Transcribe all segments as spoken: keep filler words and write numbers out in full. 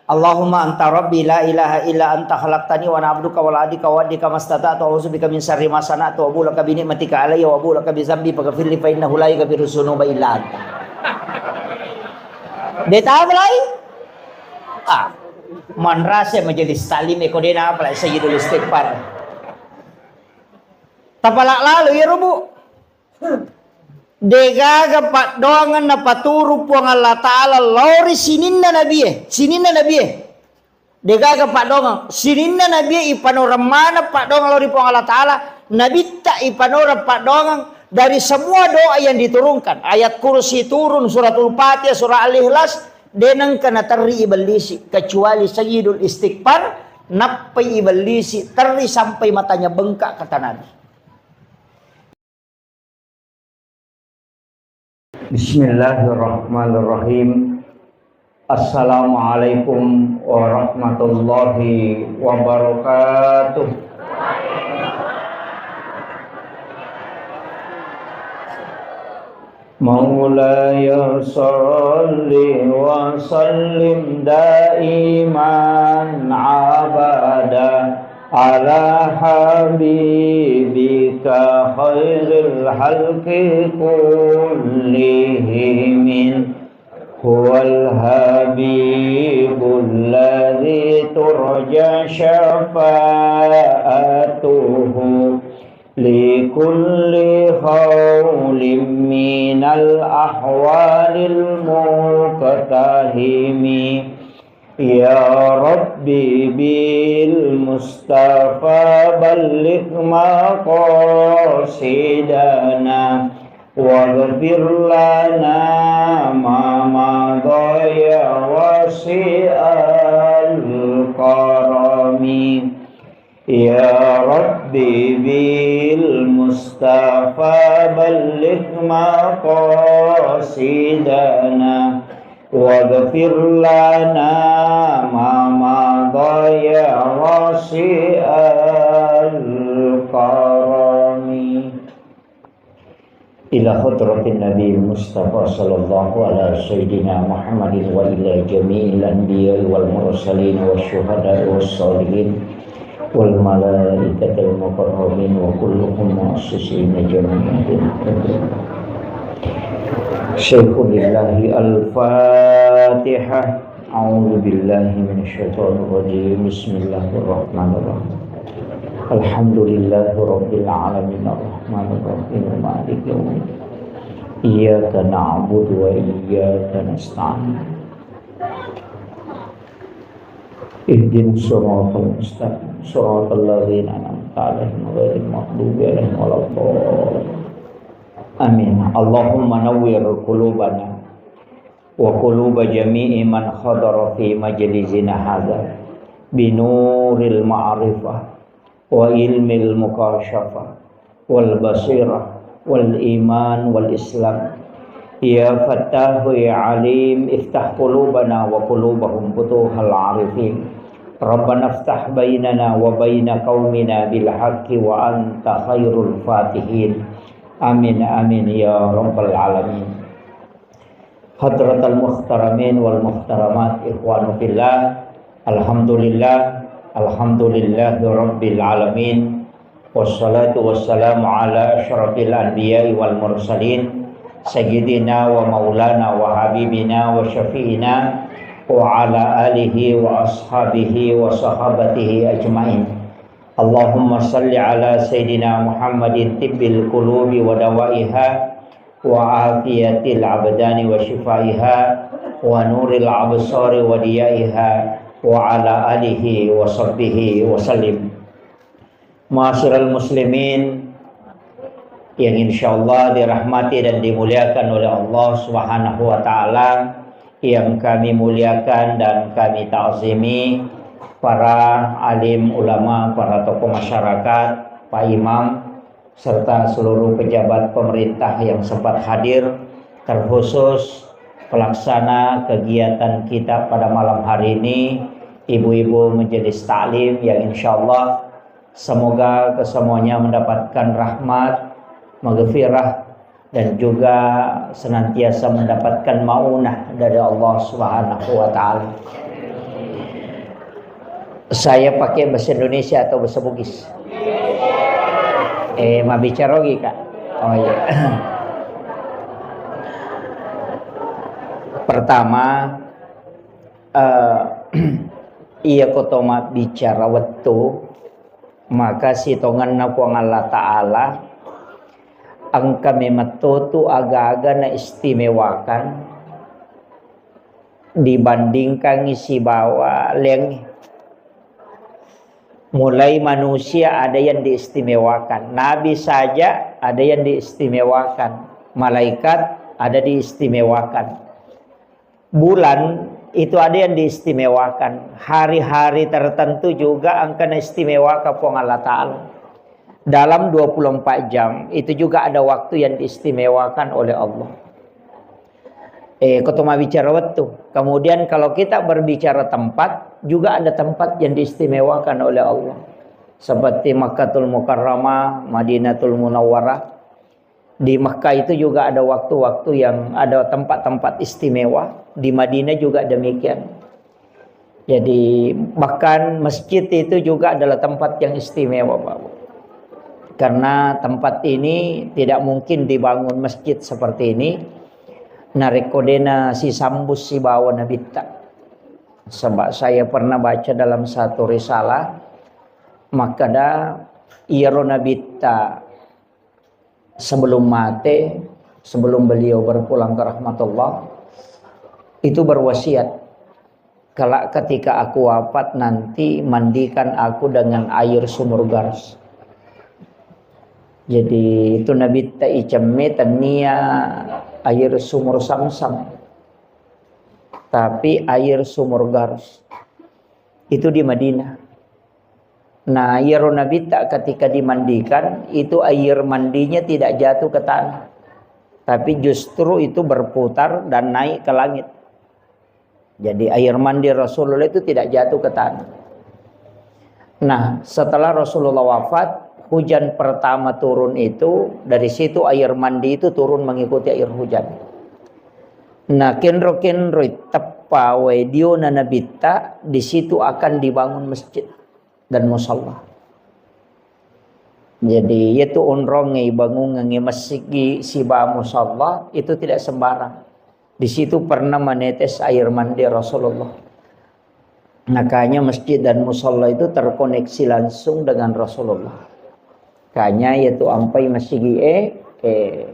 Allahumma anta rabbi la ilaha illa anta khalaqtani wa ana abduka wa ana ala ahdika wa wa'dika mastata'tu, a'udzu bika min syarri ma sana'tu, abu'u laka bi ni'matika alayya wa abu'u laka bi dzambi faghfirli fa innahu la yaghfiru dzunuba illa anta. De' tahu mulai? Ah, manrase majelis taklim e ko de' na apa lai Sayyidul Istighfar. Tapala' lalu ya rubu. De'gaga paddoangeng napaturu Puang Allah Ta'ala lao ri sininna nabie, sininna nabie. De'gaga paddoangeng, sininna nabie ipanoreng maneng paddoangeng lao ri Puang Allah Ta'ala, nabitta ipanoreng paddoangeng dari semua doa yang diturunkan. Ayat kursi turun, suratul Fatihah, surah Al-Ikhlas, de' nengka naterri ibellisi kecuali Sayyidul Istighfar, nappai ibellisi terri sampai matanya bengkak, kata Nabi. Bismillahirrahmanirrahim. Assalamualaikum warahmatullahi wabarakatuh. مولاي صل وسلم دائما أبدا على حبيبك خير الخلق كلهم. هو الحبيب الذي ترجى شفاعته لكل هول من الأهوال المقتحم. يا رب بالمصطفى بلغ مقاصدنا واغفر لنا ما مضى يا واسع الكرم. يا رب بالمصطفى بلغ مقاصدنا واغفر لنا ما مضى يا واسع الكرم. إلى حضرة النبي المصطفى صلى الله على سيدنا محمد وإلى جميع الأنبياء والمرسلين والشهداء والصالحين والملائكة المقربين وكلهم مؤسسين جميعا. شيخ لله الفاتحة. أعوذ بالله من الشيطان الرجيم. بسم الله الرحمن الرحيم. الحمد لله رب العالمين. الرحمن الرحيم. مالك يوم الدين. إياك نعبد وإياك نستعين. اهدنا الصراط المستقيم. صراط الذين أنعمت عليهم غير المغضوب عليهم ولا الضالين. آمين. اللهم نور قلوبنا وقلوب جميع من حضر في مجلسنا هذا بنور المعرفة وعلم المكاشفة والبصيرة والإيمان والإسلام. يا فتاح يا عليم، افتح قلوبنا وقلوبهم فتوح العارفين. ربنا افتح بيننا وبين قومنا بالحق وأنت خير الفاتحين. آمين، آمين يا رب العالمين. Hadratal muhtaramin wal muhtaramat, ikhwanu fillah. Alhamdulillah, alhamdulillahi rabbil alamin. Wassalatu wassalamu ala asyrafil anbiya'i wal mursalin, sayyidina wa maulana wa habibina wa syafi'ina wa ala alihi wa ashabihi wa sahabatihi ajmain. Allahumma salli ala sayyidina Muhammadin tibbil qulubi wa dawaiha wa afiyatil abdani wa shifaiha wa nuril absari wa diyaiha wa ala alihi wa sahbihi wa sallim. Ma'asyiral muslimin yang insyaallah dirahmati dan dimuliakan oleh Allah Subhanahu wa taala, yang kami muliakan dan kami ta'zimi, para alim ulama, para tokoh masyarakat, Pak Imam, serta seluruh pejabat pemerintah yang sempat hadir, terkhusus pelaksana kegiatan kita pada malam hari ini, ibu-ibu majelis taklim yang insyaallah semoga kesemuanya mendapatkan rahmat, maghfirah, dan juga senantiasa mendapatkan maunah dari Allah Subhanahu wa taala. Saya pakai bahasa Indonesia atau bahasa Bugis? Eh, mabbicara lagi, Kak. Oh, iya. Pertama, eh, iya, ko to mabbicara wettu, maka sitongenna Puang Allah Ta'ala engka memetto tu aga-aga naistimewakan dibandingkan sibawa leang. Mulai manusia ada yang diistimewakan, nabi saja ada yang diistimewakan, malaikat ada diistimewakan, bulan itu ada yang diistimewakan, hari-hari tertentu juga engka naistimewakan Puang Allah Ta'ala. Dalam dua puluh empat jam itu juga ada waktu yang diistimewakan oleh Allah. Eh, ko to mabbicara wettu. Kemudian kalau kita berbicara tempat, juga ada tempat yang diistimewakan oleh Allah. Seperti Makkatul Mukarramah, Madinatul Munawwarah. Di Mekah itu juga ada waktu-waktu yang ada tempat-tempat istimewa. Di Madinah juga demikian. Jadi, bahkan masjid itu juga adalah tempat yang istimewa, Bapak. Karena tempat ini tidak mungkin dibangun masjid seperti ini narekko dena sisambus sibawa nabitta. Sebab saya pernah baca dalam satu risalah, makkeda iyaro nabitta sebelum mate, sebelum beliau berpulang ke rahmatullah, itu berwasiat, "Kelak ketika aku wafat nanti, mandikan aku dengan air sumur Gars." Jadi itu nabitta icemme tennia air sumur Samsam, tapi air sumur Gars. Itu di Madinah. Nah, iyaro nabitta ketika dimandikan, itu air mandinya tidak jatuh ke tanah, tapi justru itu berputar dan naik ke langit. Jadi air mandi Rasulullah itu tidak jatuh ke tanah. Nah, setelah Rasulullah wafat, hujan pertama turun itu, dari situ air mandi itu turun mengikuti air hujan. Nah, kenro-kenro teppa wae diona nabitta, di situ akan dibangun masjid dan musalla. Jadi, yaitu onrongnge bangungengnge masigi siba musalla itu tidak sembarang. Di situ pernah menetes air mandi Rasulullah. Makanya masjid dan musalla itu terkoneksi langsung dengan Rasulullah. Makanya yaitu ampai masigi e, eh,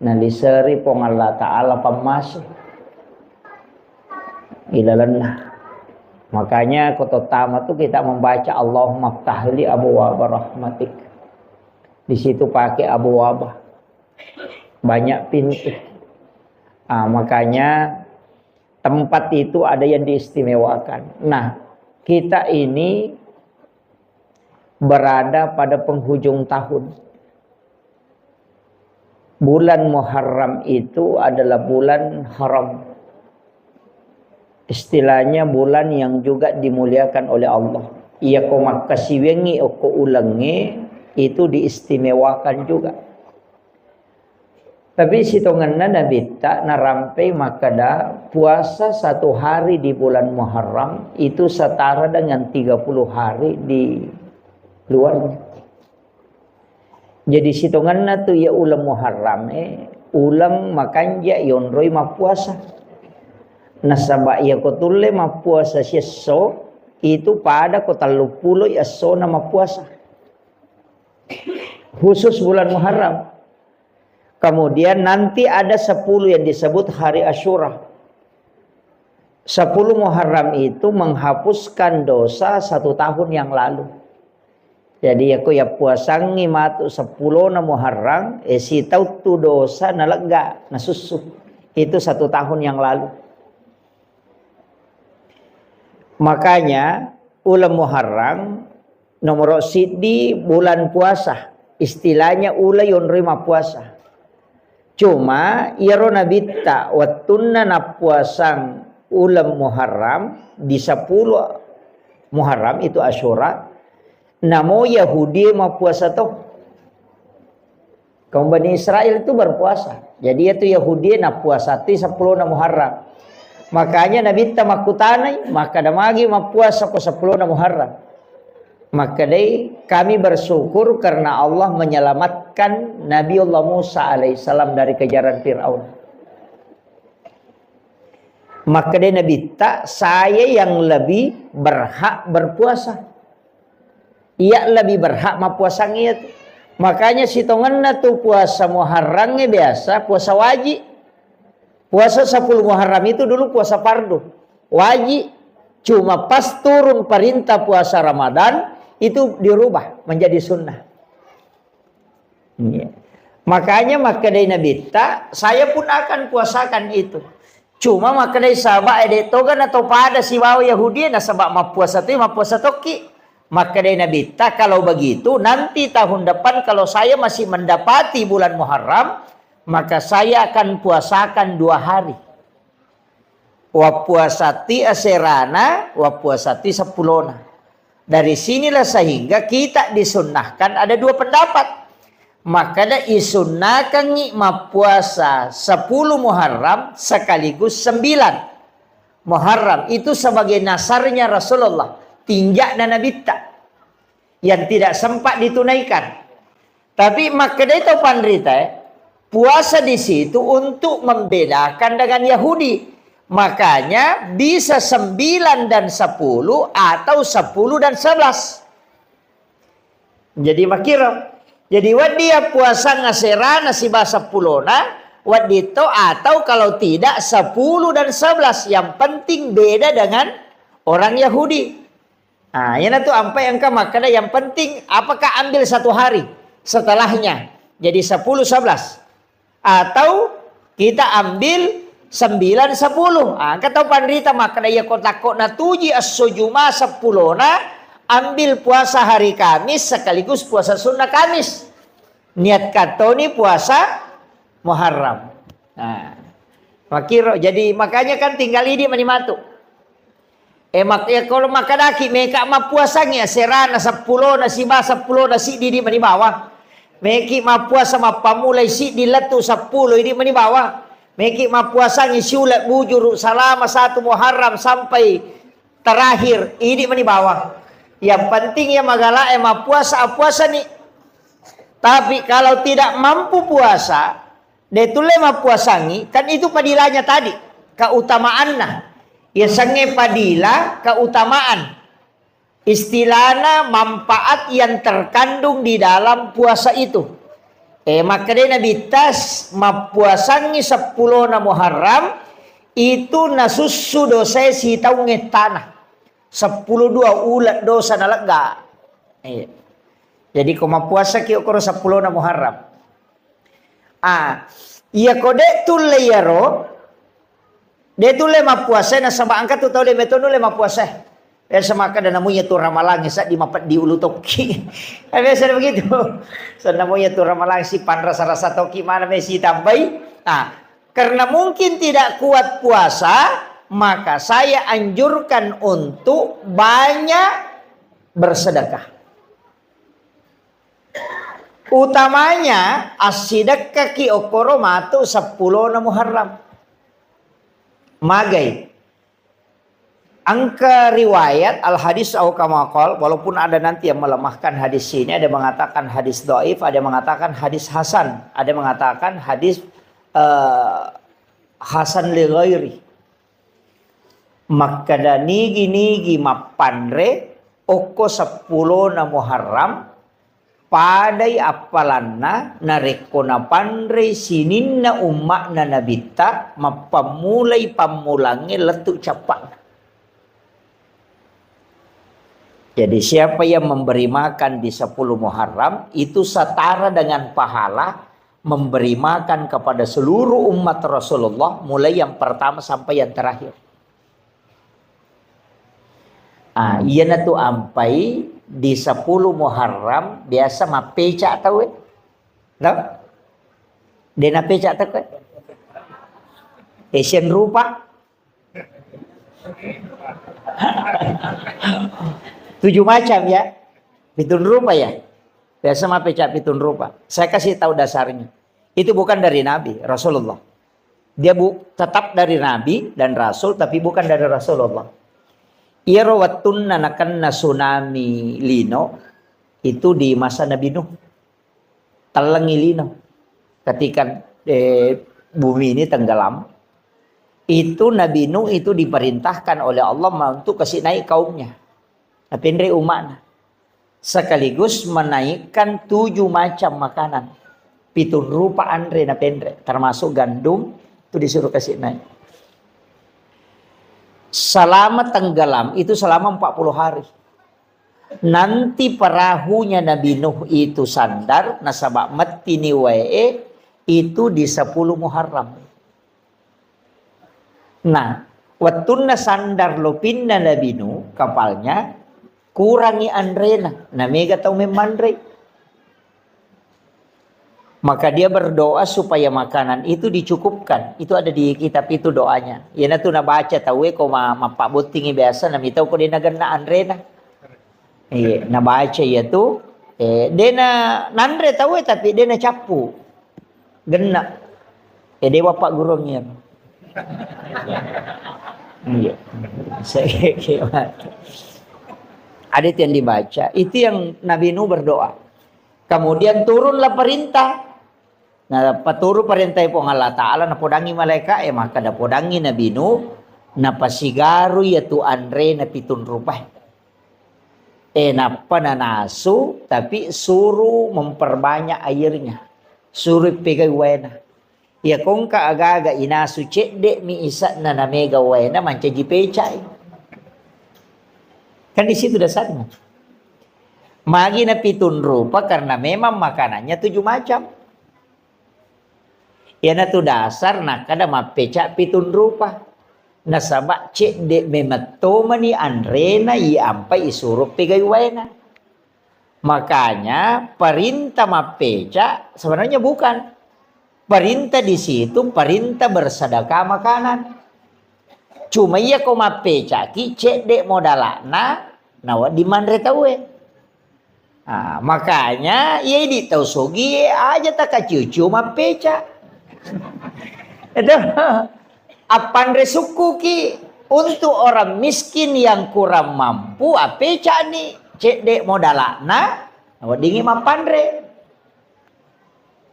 naliseri Puang Allah Ta'ala pammase ilalenna. Makanya ko to tama tu kita membaca Allahumma ftahli abwaaba rahmatik. Di situ pakai abwaaba. Banyak pintu. Ah, makanya tempat itu ada yang diistimewakan. Nah, kita ini berada pada penghujung tahun. Bulan Muharram itu adalah bulan haram. Istilahnya bulan yang juga dimuliakan oleh Allah. Iya ko makkasiwiangngi okko ulengnge itu diistimewakan juga. Tapi sitongenna nabitta narampei makkeda puasa satu hari di bulan Muharram itu setara dengan tiga puluh hari di luarnya. Jadi sitongenna tu iya uleng Muharram e, uleng makanja yonroi mappuasa. Nasaba iya ko tulle mappuasa siesso itu pada ko telluppulo essona mappuasa. Khusus bulan Muharram. Kemudian nanti ada sepuluh yang disebut hari Asyura. Sepuluh Muharram itu menghapuskan dosa satu tahun yang lalu. Jadi, yako yappuasangngi matu seppulona Muharram, eh, sitauttu dosa nalegga, nasussu. Itu satu tahun yang lalu. Makanya, uleng Muharram nomoro siddi bulan puasa. Istilahnya uleng yonroi mappuasa. Cuma, iyaro nabitta wettunna nappuasang uleng Muharram di sepuluh Muharram, itu Asyura, namo Yahudi mappuasa to. Kaum Bani Israel itu berpuasa. Jadi, itu Yahudi nappuasa ti sepuluh Muharram. Makanya Nabitta makkutanai, makkeda magi mappuasa ko seppulona Muharram. Makkedai, kami bersyukur karena Allah menyelamatkan Nabiullah Musa alaihissalam dari kejaran Firaun. Makkedai Nabitta, saya yang lebih berhak berpuasa. Iya lebih berhak mappuasang iya tu. Makanya sitongenna tu puasa Muharram biasa puasa wajib. Puasa sepuluh Muharram itu dulu puasa fardu, wajib. Cuma pas turun perintah puasa Ramadan, itu dirubah menjadi sunnah. Iya. Makanya makkedai Nabitta, saya pun akan puasakan itu. Cuma makkedai sahabat, eh, de' toga na to pada sibawa Yahudi, nasaba mappuasa tu, mappuasa tokki. Makkedai Nabitta, kalau begitu, nanti tahun depan kalau saya masih mendapati bulan Muharram, maka saya akan puasakan dua hari. Wappuasati aserana, wappuasati seppulona. Dari sinilah sehingga kita disunnahkan ada dua pendapat. Makkeda isunnakangngi mappuasa sepuluh Muharram sekaligus sembilan Muharram. Itu sebagai nasarnya Rasulullah, tinjakna Nabitta yang tidak sempat ditunaikan. Tapi makkedai tau panrita, eh, puasa di situ untuk membedakan dengan Yahudi. Makanya bisa sembilan dan sepuluh atau sepuluh dan sebelas. Jadi makkiro. Jadi wedding iya puasa aserana siba seppulona, wedding to atau kalau tidak sepuluh dan sebelas. Yang penting beda dengan orang Yahudi. Nah, iyanatu ampai engka makkeda yang penting apakah ambil satu hari setelahnya. Jadi sepuluh sebelas. Atau kita ambil sembilan sepuluh. Ah, engka tau panrita makkeda iya ko takko natuji esso Juma seppulona, ambil puasa hari Kamis sekaligus puasa sunnah Kamis. Niat katoni puasa Muharram. Nah, makkiro. Jadi makanya kan tinggal idi mani matu. Eh, mak-, ya, kalau makkadaki meka mappuasangi aserana seppulona siba seppulona siddi idi mani bawang. Meki mappuasa mappammulai siddi lettu seppulo idi mani bawang. Meki mappuasangi siuleng bujuru salama satu Muharram sampai terakhir idi mani bawang. Yang penting ya magala e mappuasa, appuasani. Tapi kalau tidak mampu puasa, de tulle mappuasangi, kan itu padilanya tadi, keutamaanna. Yasengnge padila keutamaan. Istilahna manfaat yang terkandung di dalam puasa itu. Eh, makkedai Nabitta, mappuasangi seppulona Muharram itu nasussu dosae sitaungnge tana. Seppulo dua uleng dosa nalegga. Iya. Jadi ko mappuasaki okkoro seppulona Muharram. Ah, iya ko de tulle iyaro, de tulle mappuasa nasaba engka tu tau de meto nulle mappuasa. Biasa makkeda namu iya tu ramalang seddi mapeddi ulu tokki. Eh, biasa begitu. Senamo iya tu ramalang si panrasa-rasa tokki mana me sitambai. Nah, karena mungkin tidak kuat puasa, maka saya anjurkan untuk banyak bersedekah. Utamanya assidekkaki okkoro matu seppulona Muharram. Magai. Engka riwayat al hadis au kama qal, walaupun ada nanti yang melemahkan hadis ini, ada mengatakan hadis dhaif, ada mengatakan hadis hasan, ada mengatakan hadis, eh, hasan li ghairi. Makkeda nigi-nigi mappanre okko seppulona Muharram, padai appalanna narekko napanrei sininna umma'na Nabitta mappammulai pammulangnge lettu cappa'na. Jadi siapa yang memberi makan di sepuluh Muharram itu setara dengan pahala memberi makan kepada seluruh umat Rasulullah, mulai yang pertama sampai yang terakhir. Ah, iyanatu ampai di sepuluh Muharram biasa mappeca tauwe. Tau? De napeca tauwe. Asian rupa. Tujuh macam ya. Pitung rupa ya. Biasa mappeca pitung rupa. Saya kasih tahu dasarnya. Itu bukan dari Nabi, Rasulullah. Dia bu-, tetap dari Nabi dan Rasul, tapi bukan dari Rasulullah. Iyaro wettunna nakenna tsunami lino, itu di masa Nabi Nuh. Tellengi lino. Ketika, eh, bumi ini tenggelam, itu Nabi Nuh itu diperintahkan oleh Allah ma-, untuk kasih naik kaumnya. Napenre umatna. Sekaligus menaikkan tujuh macam makanan. Pitung rupa anre napenre, termasuk gandum, itu disuruh kasih naik. Selama tenggelam itu selama empat puluh hari. Nanti perahunya Nabi Nuh itu sandar, nasaba mettini wae itu di sepuluh Muharram. Nah, wettunna sandar lopinna Nabi Nuh kapalnya, kurangi anrena, na mega tau memmanre. Maka dia berdoa supaya makanan itu dicukupkan. Itu ada di kitab itu doanya. Iyanatu nabaca tauwe ko ma-, mappabbottingi biasa, namitau ko de nagenna anrena. Iya, nabaca iya tu, eh, de na nanre tauwe tapi de nacappu. Genna. Eh, de bapak gurung iya. Iya. Saya kira ada itu yang dibaca. Itu yang Nabi Nuh berdoa. Kemudian turunlah perintah. Nah, paturu parentah Puang Allah Ta'ala, napodangi malaika, eh, maka napodangi Nabi Nuh, napasigaru iya tu anre na pitung rupa. Eh, nappa nanasu, tapi suruh memperbanyak airnya. Suruh pegai waena. Iya kongka aga-aga inasu cedde mi isa'na na mega waena mancaji pecai. Kan di situ dasarnya. Magi na pitung rupa karena memang makanannya tujuh macam. Iyanatu dasar nakkada mappeca pitung rupa. Nasaba cedde memettomani anrena iampai isuro pegai waena. Makanya perintah mappeca sebenarnya bukan. Perintah di situ perintah bersedekah makanan. Cuma iya ko mappecaki cedde modalakna nawedding manre tauwe. Ah, makanya iya idi tau sogie aja takaciu-ciu mappeca. Itu appanre sukkuki untuk orang miskin yang kurang mampu, appecani cedde modalakna, weddingi mappanre.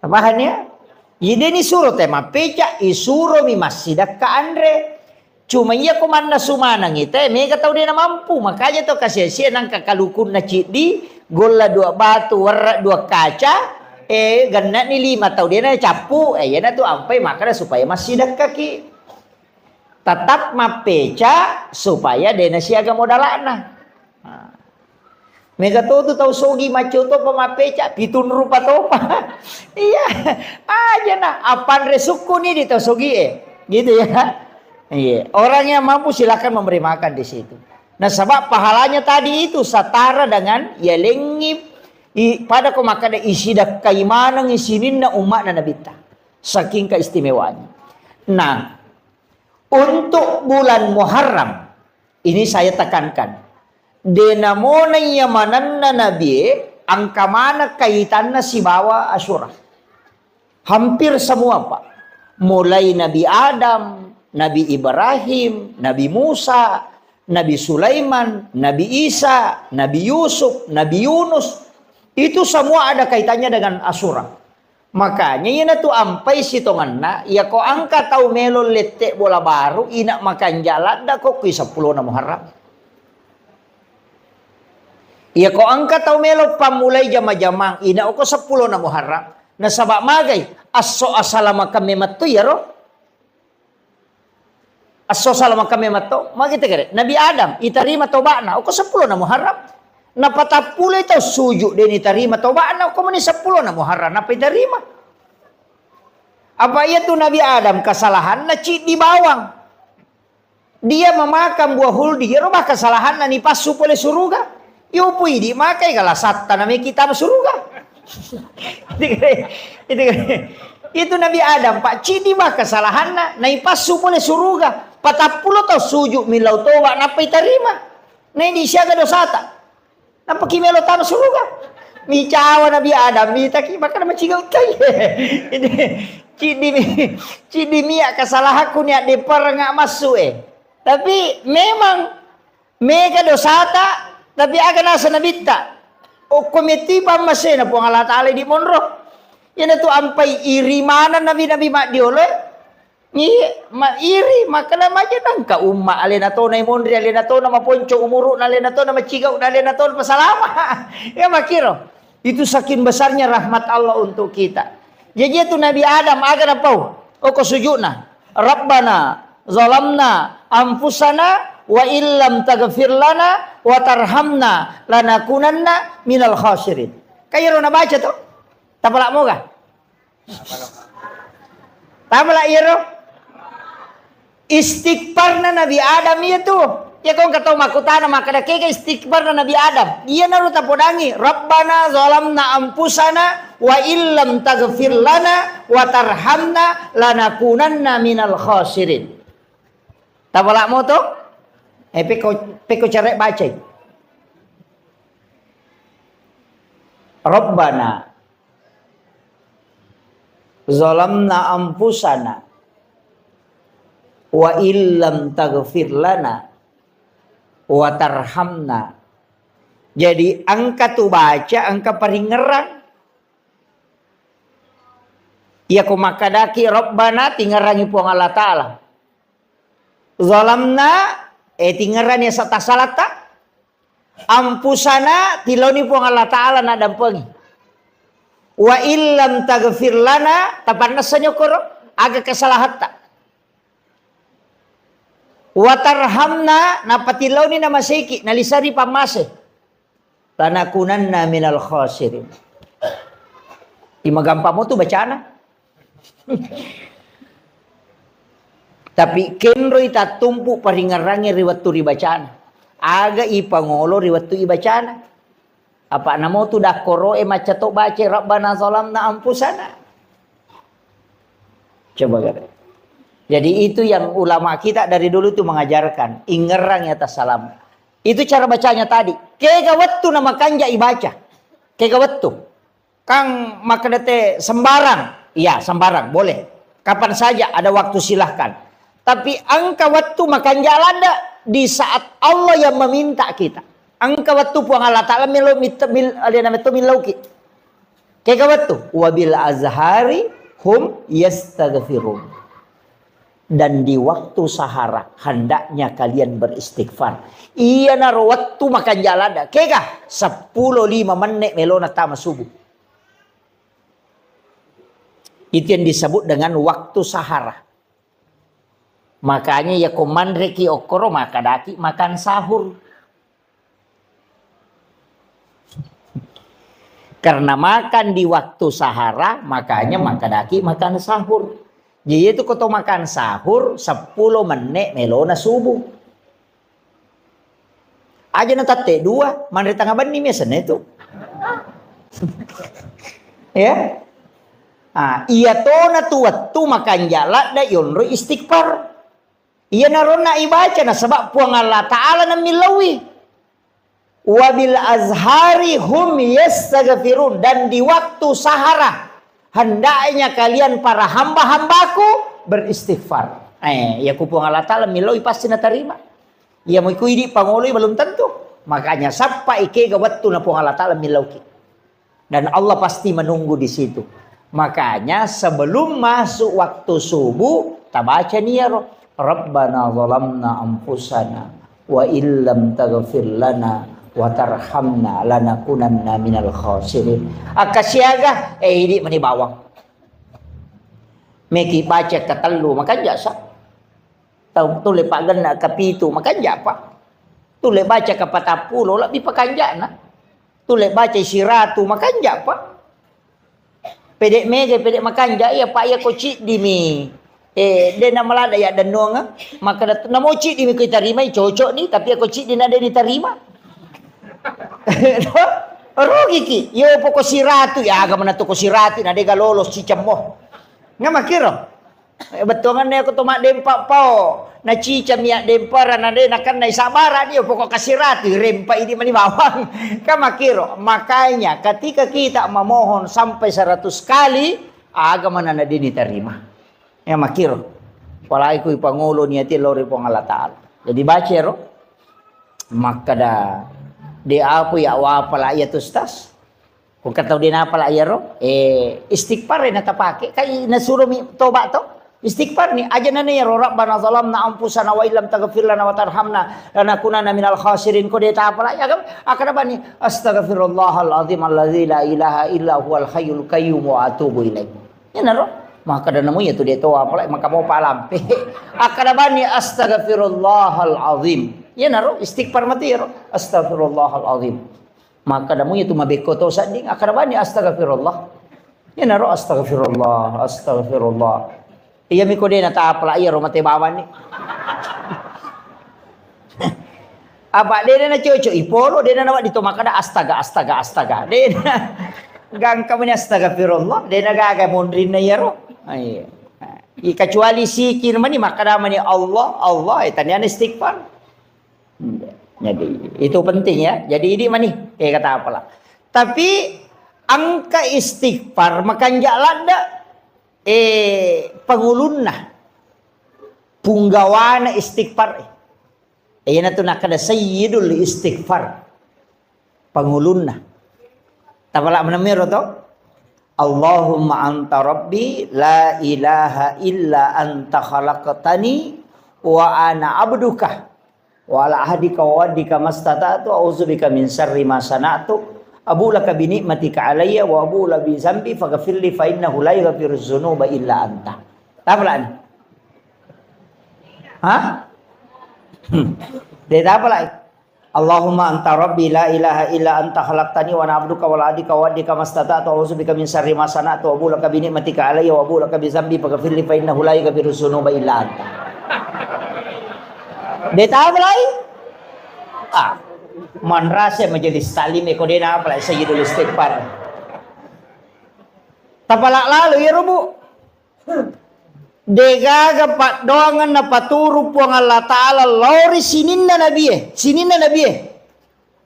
Paham ya? Ideni suro te mappeca, isuromi massidakka anre. Cuma iya ko mannasu manengi te, mega tau de namampu, makanya to kasiasia nangka kalukunna ciddi, golla dua batu, werre dua kaca, eh, gennani lima tau de nacappu, eh, iyanatu ampai makkada supaya massidakkaki. Tetap mappeca supaya de nasiaga modalakna. Nah. Mega to tu tau sogi macco topa mappeca, pitung rupa topa. Iya, aja na, appanre sukku ni di tau sogi e. Gitu ya. Iya, orang yang mampu silakan memberi makan di situ. Nasaba pahalanya tadi itu setara dengan ya lengi i-, pada ko makkada isidakkai maneng sininna umatna Nabitta. Saking keistimewanya. Nah, untuk bulan Muharram, ini saya tekankan, de namona iya manenna Nabie, engka maneng kaitanna sibawa Asyura. Hampir semua, Pak. Mulai Nabi Adam, Nabi Ibrahim, Nabi Musa, Nabi Sulaiman, Nabi Isa, Nabi Yusuf, Nabi Yunus. Itu semua ada kaitannya dengan Asyura. Makanya iyanatu ampai sitongenna, iya ko engka tau melo lette bola baru, ina makanja ladda ko kui seppulona Muharram. Iya ko engka tau melo pammulai jama-jamang, ina ko seppulona Muharram. Nasaba magai, esso asalamakeng memetto iyaro. Esso salamakkang memetto, magi tegere. Nabi Adam, itarima toba'na, okko seppulona Muharram. Napatappuloi tau sujud, de nitarima toba'na, okko meni seppulona Muharram, nappa itarima. Apa iya tu Nabi Adam kesalahanna ciddi bawang. Dia memakan buah huldi, iyaro bah kesalahanna nipassu pole suruga. Yopo idi makai galasatta nameki tama suruga. Itu, itu, itu Nabi Adam, Pak, cidi bah kesalahanna, naipassu pole suruga. Patappulo tau sujud millau toba, nappa itarima. Nai di siaga dosata. Nappa ki melo tama suruga. Micawa Nabi Adam, mitaki, maka namacigau tai. Ini, Ciddi mi, ciddi mi ya kesalahanku ni addepparengnga massu e. Tapi memang mega dosata, tapi aga nasa nabitta. Okko metti pammasena Puang Allah Ta'ala di monro. Iyana tu ampai iri maneng nabi-nabi maddiolo e. Iya, ma iri, makkeda maja nengka umma alena tona monri, alena tona maponco umuru'na, alena tona macigau'na, alena tona pasalama. Ya makkiro. Itu saking besarnya rahmat Allah untuk kita. Jadi itu Nabi Adam aga napau? Oko sujudna. Rabbana zalamna anfusana wa illam taghfir lana wa tarhamna lanakunanna minal khasirin. Kairo nabaca to? Tapala moga? Tapala iyaro? Istighfarna Nabi Adam iya tu. Ya kong katau makkutana makkeda kega istighfarna Nabi Adam. Iyanaro tapodangi, "Rabbana zalamna anfusana wa illam taghfir lana wa tarhamna lanakunanna minal khasirin." Tapala mo to? Eh, pekko, pekko cara bacai. Rabbana zalamna anfusana wa illam taghfir lana wa tarhamna. Jadi engka tu baca, engka paringerang. Iya ko makkadaki Rabbana, tingerangi Puang Allah Ta'ala. Zalamna, eh, tingerangi asa tasalatta. Anfusana, tilauni Puang Allah Ta'ala naddampengi. Wa illam taghfir lana, tapannessani okkoro, aga kesalahatta. Wa tarhamna, napatilauni namaseki, nalisari pammase. Lanakunanna minal khasirin. Imagampang mo tu bacana. Tapi kenroi tattumpu paringerrangi ri wettu ribacana. Aga ipangolo ri wettu ibacana. Apa namo tu dakkoro e macca to baca Rabbana zalamna anfusana. Coba kata. Jadi itu yang ulama kita dari dulu tu mengajarkan. Ingerang ya tassalam. Itu cara bacanya tadi. Kega wettu na makanja ibaca. Kega wettu. Kang makkeda te sembarang. Iya, sembarang, boleh. Kapan saja ada waktu, silahkan. Tapi engka wettu makanja ladde di saat Allah yang meminta kita. Engka wettu Puang Allah Ta'ala melo mit-, mil-, alena metto millauki. Kega wettu? Wabil azhari hum yastaghfirun. Dan di waktu sahara hendaknya kalian beristighfar. Iyanaro wettu makanja ladde. Kega? Seppulo lima menne melona tama subuh. Itu yang disebut dengan waktu sahara. Makanya ya ko manreki okkoro, makadaki makan sahur. Karena makan di waktu sahara, makanya makadaki makan sahur. Jadi itu ko to makan sahur, seppulo menne melona subuh. Aja na tatte dua, manre tanga benni mi asenna itu. Ya. Ah, iya tona tu wettu makanja ladde yonro istighfar. Iya naronna ibaca nasaba Puang Allah Ta'ala nammillaui. Wabil azhari hum yastaghfirun, dan di waktu sahara hendaknya kalian para hamba-hambaku beristighfar. Eh, ya ku Puang Allah Ta'ala millaui pasti natarima. Iya, mui ku idi pangoloi belum tentu. Makanya sappa ikega wettu na Puang Allah Ta'ala millauki. Dan Allah pasti menunggu di situ. Makanya sebelum masuk waktu subuh, tabaca niyaro. Rabbana zalamna anfusana wa illam taghfir lana wa tarhamna lanakunanna minal khasirin. Akka siaga, eh, idi mani bawang. Meki baca katellu, makanja sa. Tau tulle paggenna kapitu, makanja pa. Tulle baca kapatappulo, lebbi pakanjana. Tulle baca siratu, makanja pa. Pede mega, pede makanja, iya pa iya ko ciddimi. Eh, de na malada ya dennuang, maka namo ciddimi ko tarimai cocok ni, tapi ako ciddi na de ditarima. Rugi ki, yo poko siratu, ya aga mana toko siratu, na de ga lolos cicemmo. Nggak makiro. Eh, bettuanganna ko to maddempa pao. Na cica mi addempara na de nakennai sabara dio pokok kasiratu rempa idi mani bawang. Kan makiro. Makanya ketika kita memohon sampai seratus kali, Aga manana dini tarima. Ya makiro. Apalagi kui pangolo niati lao ri Puang Allah Ta'ala. Jadi baca ro. Makkada, de aku ya wapala iya tu, Ustaz. Ko engka tau de napala iyaro, eh, istighfar e natapake, kai nasuro mi toba to. Istighfar ni, aja nana iyaro, "Rabbana zalamna anfusana wa illam taghfir lana wa tarhamna lanakunanna minal khasirin." Ko de tapala, ya kan? Akkada bani, "Astaghfirullahal azim alladzi la ilaha illa huwal hayyul qayyum wa atubu ilaih." Iyanaro, makkada namu iya tu de to apala, maka mau palampe. Akkada bani, "Astaghfirullahal azim." Iyanaro, istighfar mati iyaro. "Astaghfirullahal azim." Makkadamu itu mabekko to sedding, akkada bani, "Astagfirullah." Iyanaro, "Astagfirullah, astagfirullah." Iya miko de natapala, iyaro mate bawang ni. Apa de na cocok, ipolo de na nawa dito makkada, "Astaga, astaga, astaga." De na gangka mani, "Astagfirullah." De na gaga monrinna iyaro. Iya. I kecuali sikir mani, makkada mani, "Allah, Allah." Eh, taniana istighfar. Jadi, itu penting ya. Jadi, idi mani, eh, kata apalah. Tapi, engka istighfar, makanja ladda, eh, pangulunna. Punggawana istighfar. Eh, iyanatu nakkada sayyidul istighfar. Pangulunna. Tapala menemmiro to? "Allahumma anta rabbi la ilaha illa anta khalaqtani wa ana abduka wa ala ahdika wa wa'dika mastata'tu a'udzubika min syarri ma sana'tu abu'u laka bi ni'matika alayya wa abu'u laka bi dzambi faghfirli fa innahu la yaghfiru dzunuba illa anta." Tapalani? Hah? Hmm. De tapalai. "Allahumma anta rabbi la ilaha illa anta khalaqtani wa ana abduka wa ala ahdika wa wa'dika mastata'tu a'udzubika min syarri ma sana'tu abu'u laka bi ni'matika alayya wa abu'u laka bi dzambi faghfirli fa innahu la yaghfiru dzunuba illa anta." De tapalai? Ah, manrasa majelis taklim e ko de napalai sayyidul istighfar. Tapala lalu ya rubu. Degaga paddoangeng napaturu Puang Allah Ta'ala lao ri sininna nabie, sininna nabie.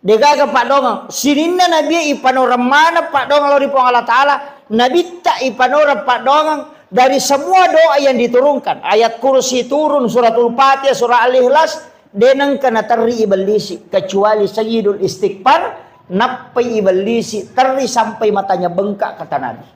Degaga paddoangeng, sininna nabie ipanoreng maneng paddoangeng lao ri Puang Allah Ta'ala, nabitta ipanoreng paddoangeng dari semua doa yang diturunkan. Ayat kursi turun, suratul Fatihah, surah Al-Ikhlas, de nengka naterri ibellisi, kecuali sayyidul istighfar, nappai ibellisi, terri sampai matanya bengkak, kata Nabi.